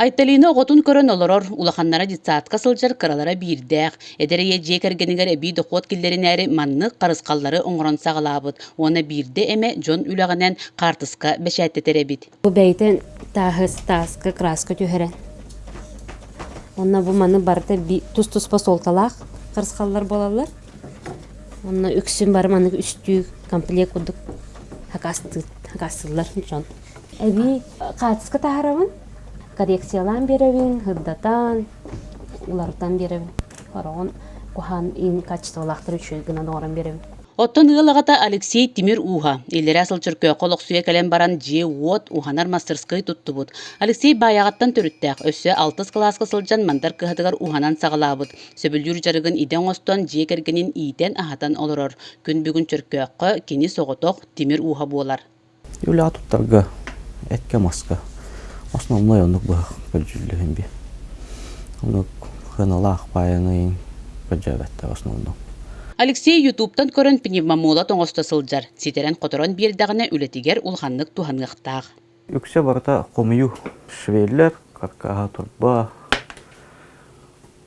Айталина оҕотун көрөн олорор, улаханнара детсадка сылдьар кыралара биирдээх. Эдэр ийэ дьиэ кэргэнигэр эбии дохуот киллэринээри маннык харысхаллары оҥорон саҕалаабыт уонна биирдэ эмэ дьон үлэҕинэн хаартыска бэчээттэтэр эбит. Бу бэйэтин тааһы тааска краска түһэрэн. Онно бу маны барыта тус-туспа суолталаах харысхаллар буолаллар. Онно үксүн бары маннык үстүү комплект курдук хакастыыллар дьон. Эбии хаартыска таһаарабын, коррекциялаан биэрэбин, сырдатан, уларытан биэрэбин. Хороҕун куһаҕан иин качестволаахтар үчүгэй гынан оҥорон биэрэбин. Оттон ыал аҕата Алексей Тимир ууһа. Иллэрээ сыл Чөркөөххө олохсуйа кэлэн баран дьиэ-уот, уһанар мастарыскыай туттубут. Алексей Баайаҕаттан төрүттээх, өссө алтыс кылааска сылдьан Мандар кыһатыгар уһанан саҕалаабыт. Сөбүлүүр дьарыгын идэ оҥостон дьиэ кэргэнин иитэн-аһатан олорор. Күн бүгүн Чөркөөххө кини соҕотох тимир ууһа буолар. Үлэҕэ туттарга эккэ-маска основной оннук быһах көрдьүүллэһин би. Оннук хыналаах паайаны көрдьөөбөттөр основном. Алексей Ютубтан көрөн пневмомолот оҥосто сылдьар, ситэрэн-хоторон биэрдэҕинэ үлэтигэр улаханнык туһаныахтаах. Үксэ барыта хомуйуу. Швеллер, каркаһа турба,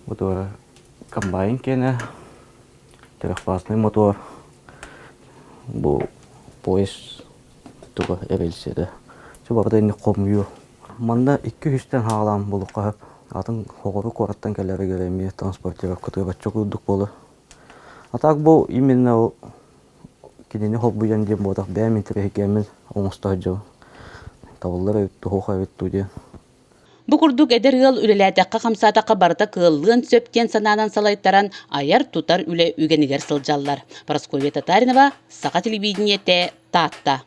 бу комбайн киэнэ, трехфазный мотор, бу поезд туга эрэлсэрэ. Чэ барыта инник хомуйуу. Манна 200-тэн хаалаан булукка атын хоҕору куораттан кэлэригэр эмиэ транспортировка бачча курдук буолар. А так бу именно ол кинини холбуйан диэн буотах бэйэм интэриэһиргээммин оҥосто сылдьабын. Табыллар эбит, туһуох эбит дуу диэн. Бу курдук эдэр ыал үлэлээтэххэ-хамсаатахха барыта кыаллыан сөп диэн санаанан салайтаран айар-тутар үлэ үгэнигэр сылдьаллар. Прасковья Татаринова, Саха телевидениетэ, Таатта.